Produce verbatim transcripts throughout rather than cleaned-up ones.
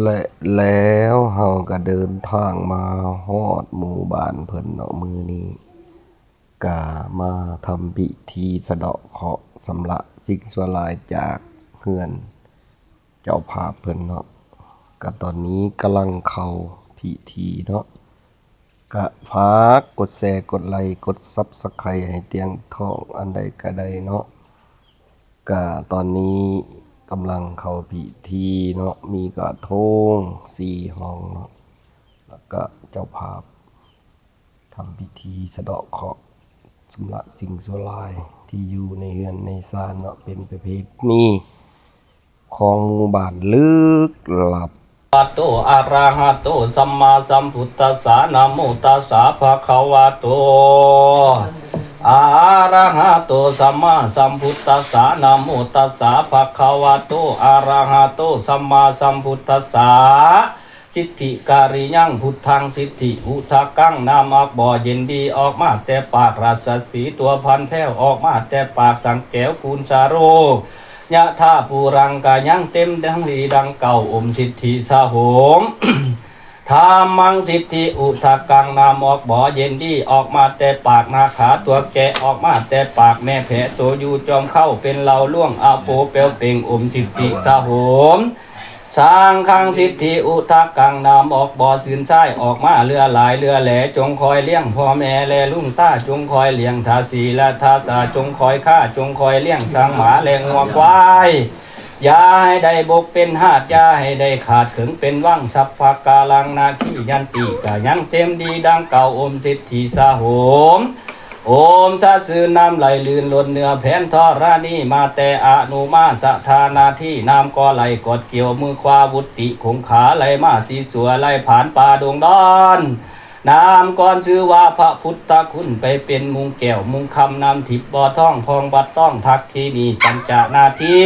และแล้วเฮาก็เดินทางมาฮอดหมู่บ้านเพิ่นเนาะ มื้อนี้ก็มาทำพิธีสะเดาะเคราะห์ชำระสิ่งชั่วร้ายจากเฮือนเจ้าภาพเพิ่นเนาะ ก็ตอนนี้กำลังเข้าพิธีเนาะ ก็ฝากกดแชร์ กดไลค์ กด Subscribe ให้เตียงทองอันใดก็ได้เนาะ ก็ตอนนี้กำลังเข้าพิธีเนาะ มีกระทงสี่ห้องเนาะ แล้วก็เจ้าภาพทำพิธีสะเดาะเคราะห์ชำระสิ่งชั่วร้ายที่อยู่ในเฮือนในซานเนาะ เป็นประเพณีของหมู่บ้านลึกลับ วัตโตอะระหะโตสัมมาสัมพุทธัสสะ นะโมตัสสะภะคะวะโต อะระหะโตสัมมาสัมพุทธัสสะ นะโมตัสสะภะคะวะโต อะระหะโตสัมมาสัมพุทธัสสะ สิทธิการิยังพุทธังสิทธิอุทะกัง น้ำอักบ่อเย็นดีออกมาแต่ปากราชสีห์ตัวพันแผ้ว ออกมาแต่ปากสังแก้วคูณสาโร ยะถาปูรังกายังเต็มดังดีดังเก่า โอมสิทธิสาโหม ธัมมังสิทธิอุทะกัง น้ำออกบ่อเย็นดีออกมาแต่ปากนาคาตัวแก่ ออกมาแต่ปากแม่แพะตัวอยู่จอมเข้าเป็นเหล่าล่วงอาโปแปวเป่ง โอมสิทธิสาโหม สังฆังสิทธิอุทะกัง น้ำออกบ่อซื่นใสออกมาเหลือหลายเหลือแหล่ จงคอยเลี้ยงพ่อแม่และลุงตา จงคอยเลี้ยงทาสีและทาสา จงคอยฆ่า จงคอยเลี้ยงสังหมาและงัวควาย อย่าให้ได้บกเป็นหาด อย่าให้ได้ขาดเขิงเป็นวัง สัพพะกาลังนาคียันติกายังเต็มดีดังเก่า โอมสิทธิสาโหม โอมสะซื่นน้ำไหลลื่นล้นเหนือแผ่นธรณีมาแต่อนุมาสถานาที่ น้ำก็ไหลกอดเกี่ยวมือขวาวุติคงคาไหลมาสีสัวไหลผ่านป่าดงดอน น้ำก้อนชื่อว่าพระพุทธคุณไปเป็นมุงแก้วมุงคำ น้ำทิพย์บ่อทองพองบัดต้องทักขีนีปัญจนาที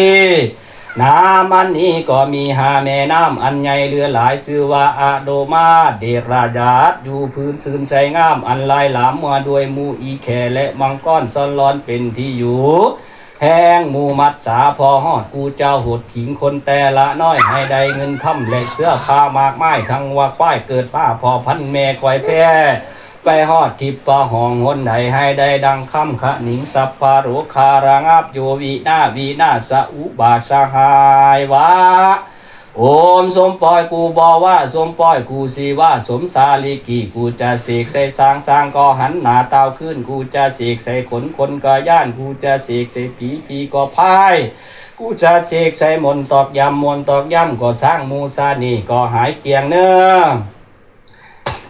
น้ำอันนี้ก็มีห้าแม่น้ำอันใหญ่เหลือหลาย ชื่อว่าอโดมาเดรายาดอยู่พื้นซื่นใสงามอันลายหลามมัวด้วยหมู่อีแขและมังกรซ่อนร้อนเป็นที่อยู่ แห่งหมู่มัดสาพอฮอดกูเจ้าหดขิงคนแต่ละน้อยให้ได้เงินคำและเสื้อผ้ามากมายทั้งว่าควายเกิดมาพอพันแม่คอยแพร่ ไปฮอดทิพย์ปะหองหนใดให้ได้ดังคำขะหนิงสัพพะโรคาระงับโยวินาวินาสอุบาทสหายวะ โอมสมปอยกูบอว่าสมปอยกูสีว่าสมสาลีกีกูจะเสกใส่สางสางก็หันหน้าเต้าขึ้นกูจะเสกใส่ขนขนก็ย่านกูจะเสกใส่ผีผีก็พายกูจะเสกใส่มนต์ตอกย้ำมนต์ตอกย้ำก็สร้างมูซานี่ก็หายเกลี้ยงเน้อ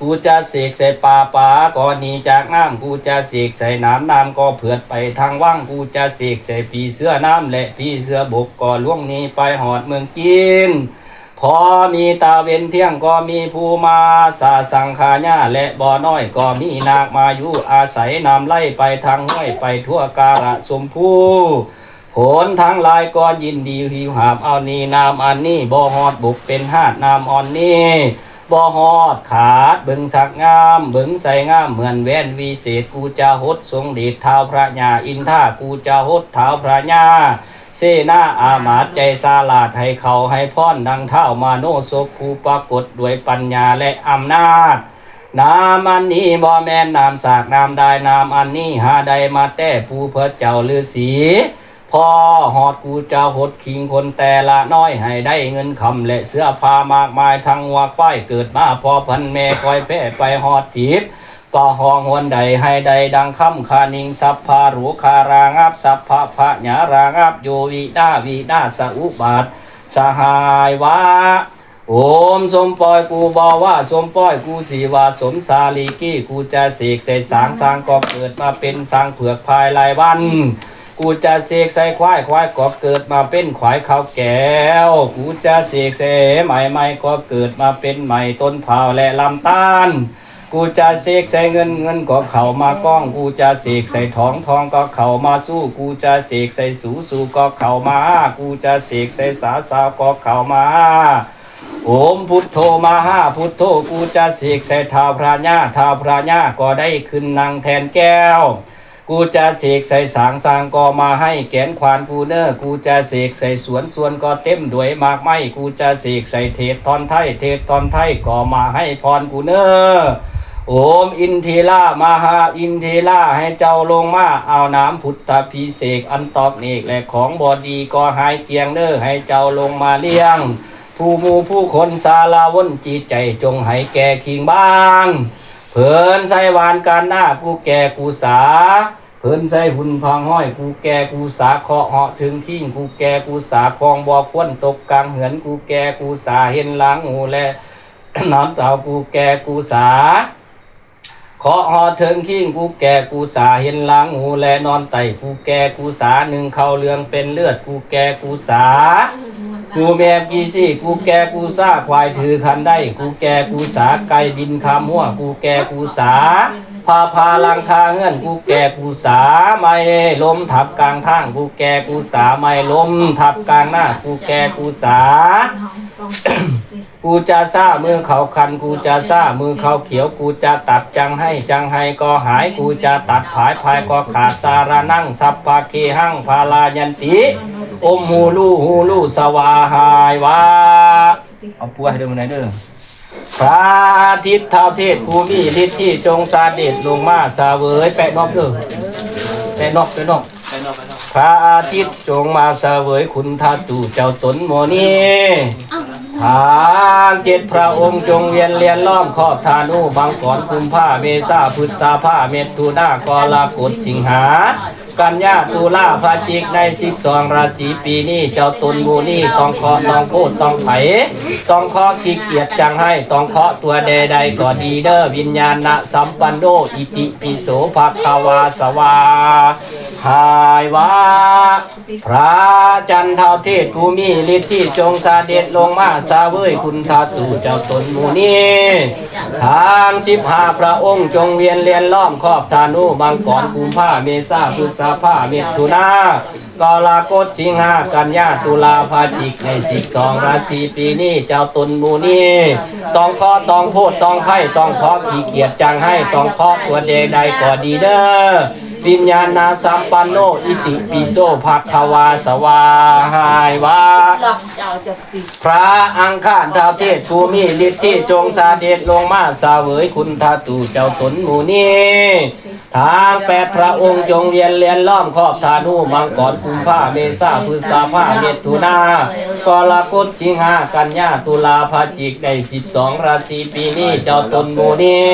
กูจะเสกใส่ป่าป่าก็หนีจากน้ำกูจะเสกใส่น้ำน้ำก็เผือดไปทางวังกูจะเสกใส่ผีเสื้อน้ำและผีเสื้อบกก็ล่วงหนีไปหอดเมืองจีน พอมีตาเวนเที่ยงก็มีภูมาสาสังขายาและบ่อน้อยก็มีนาคมาอยู่อาศัยน้ำไหลไปทางห้วยไปทั่วกาละสมภู คนทั้งหลายก็ยินดีหิวหาบเอานี่น้ำอันนี้บ่ฮอดบกเป็นหาดน้ำอ่อนนี้บ่ฮอดขาดเบิ่งสักงามเบิ่งใสงามเหมือนแว่นวิเศษกูจะหดทรงเดชท้าวพระญาอินทากูจะหดท้าวพระญาเสนาอามาตย์ใจสลาดให้เขาให้พรดังท้าวมโนสกผู้ปรากฏด้วยปัญญาและอำนาจ น้ำอันนี้บ่แม่นน้ำสากน้ำได้น้ำอันนี้หาได้มาแต่ผู้เพื่อเจ้าฤาษี พอฮอดกูเจ้าหดขิงคนแต่ละน้อยให้ได้เงินคำและเสื้อผ้ามากมายทั้งวัวควายเกิดมาพอพันแม่คอยแพร่ไปฮอดทิพย์ปะหองหวนใดให้ได้ดังคำคานิงสัพพะโรคารางับสัพพะพะญารางับโยวินาวินาสอุบาทสหายวะ โอมสมปอยกูบอว่าสมปอยกูสีว่าสมสาลีกี้กูจะเสกใส่สางสางก็เกิดมาเป็นสางเผือกพายลายวัน กูจะเสกใส่ควายควายก็เกิดมาเป็นควายขาวแก้ว กูจะเสกใส่ไหมไหมก็เกิดมาเป็นไหมต้นพร้าวและลำตาล กูจะเสกใส่เงินเงินก็เข้ามาก้อง กูจะเสกใส่ทองทองก็เข้ามาสู้ กูจะเสกใส่สูสูก็เข้ามา กูจะเสกใส่สาสาวก็เข้ามา โอมพุทโธมหาพุทโธกูจะเสกใส่ท้าวพระญาท้าวพระญาก็ได้ขึ้นนั่งแทนแก้ว กูจะเสกใส่สาง สางก็มาให้แกนขวานกูเนอ กูจะเสกใส่สวน สวนก็เต็มด้วยหมากไม้ กูจะเสกใส่เทพท่อนไทย เทพท่อนไทยก็มาให้พรกูเนอ โอมอินทิลามหาอินทิลา ให้เจ้าลงมาเอาน้ำพุทธาภิเษก อันตอกเนกและของบ่ดีก็หายเกลี้ยงเนอ ให้เจ้าลงมาเลี้ยง ผู้หมู่ผู้คนสารวนจิตใจจงให้แก่คิงบาง เพิ่นใส่หวานกันหน้ากูแก่กูสา เพิ่นใส่หุ่นพังห้อยกูแก่กูสา เคาะเหาะถึงคิงกูแก่กูสา ของบ่ควรตกกลางเหือนกูแก่กูสา เห็นหลังหูและ นอนเสากูแก่กูสา เคาะเหาะถึงคิงกูแก่กูสา เห็นหลังหูและนอนไต่กูแก่กูสา หนึ่งเข้าเหลืองเป็นเลือดกูแก่กูสา กูแมบกีซี่กูแก่กูสา ควายถือคันไดกูแก่กูสา ไก่บินข้ามหัวกูแก่กูสา ผ้าพาหลังคาเฮือนกูแก่กูสา ไม้ล้มทับกลางทางกูแก่กูสา ไม้ล้มทับกลางหน้ากูแก่กูสา กูจะซ่ามือเขาคัน กูจะซ่ามือเขาเขียว กูจะตัดจังให้ จังให้ก็หาย กูจะตัดผาย ผายก็ขาด สารนังสัพพะเคหัง พาลายันติ อมฮูลูฮูลูสวาหายวะ เอาปัวให้เด้อมื้อนี้เด้อ พระอาทิตย์ท้าวเทพผู้มีฤทธิ์ที่จงเสด็จลงมาเสวย แปะนอกเด้อ แปะนอก แปะนอก พระอาทิตย์จงมาเสวยคุณธาตุเจ้าตนโมนี ทางเจ็ดพระองค์จงเวียนเลียนล้อมครอบธานุมังกรกุมภาเมษาพฤษภาเมถุนากรกฎสิงหา กันยาตุลาพฤศจิกในสิบสองราศีปีนี้ เจ้าตนหมู่นี้ต้องเคาะต้องโพดต้องไผ ต้องเคาะขี้เกียจจังให้ ต้องเคาะตัวใดๆก็ดีเด้อ วิญญาณสัมปันโน อิติปิโสภะคะวา สวาหายวะ พระจันทร์ท้าวเทพผู้มีฤทธิ์ที่จงเสด็จลงมาเสวยคุณธาตุเจ้าตนหมู่นี้ ทั้งสิบห้าพระองค์จงเวียนเลียนล้อมครอบธานุมังกรกุมภาเมษาพฤษภาเมถุนากรกฎสิงหากันยาตุลาพฤศจิกในสิบสองราศีปีนี้ เจ้าตนหมู่นี้ต้องเคาะต้องโพดต้องไผ ต้องเคาะขี้เกียจจังให้ ต้องเคาะตัวใดๆก็ดีเด้อ วิญญาณสัมปันโน อิติปิโสภะคะวา สวาหายวะ พระอังคารท้าวเทพผู้มีฤทธิ์ที่จงเสด็จลงมาเสวยคุณธาตุเจ้าตนหมู่นี้ ทั้งแปดพระองค์จงเวียนเลียนล้อมครอบธานุมังกรกุมภาเมษาพฤษภาเมถุนากรกฎสิงหากันยาตุลาพฤศจิกในสิบสองราศีปีนี้ เจ้าตนหมู่นี้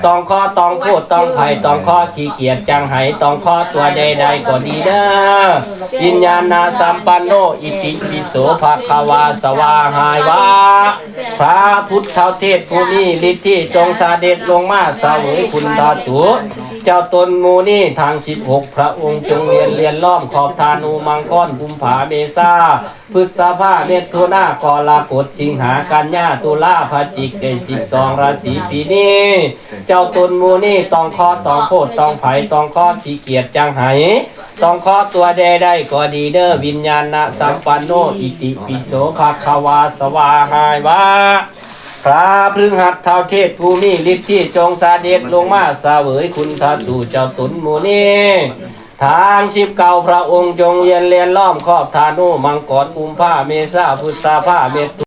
ต้องเคาะต้องโพดต้องไผ ต้องเคาะขี้เกียจจังให้ ต้องเคาะตัวใดๆก็ดีเด้อ วิญญาณสัมปันโน อิติปิโสภะคะวา สวาหายวะ พระพุทธเทพผู้มีฤทธิ์ที่จงเสด็จลงมาเสวยคุณธาตุเจ้าตนหมู่นี้ ทั้งสิบหกพระองค์จงเวียนเลียนล้อมครอบธานุมังกรกุมภาเมษาพฤษภาเมถุนากรกฎสิงหากันยาตุลาพฤศจิกในสิบสองราศีปีนี้ เจ้าตนหมู่นี้ต้องเคาะต้องโพดต้องไผ ต้องเคาะขี้เกียจจังให้ ต้องเคาะตัวใดๆก็ดีเด้อ วิญญาณสัมปันโน อิติปิโสภะคะวา สวาหายวะ พระพฤหัสท้าวเทพผู้มีฤทธิ์ที่จงเสด็จลงมาเสวยคุณธาตุเจ้าตนหมู่นี้ ทั้งสิบเก้าพระองค์จงเวียนเลียนล้อมครอบธานุมังกรกุมภาเมษาพฤษภาเมถุ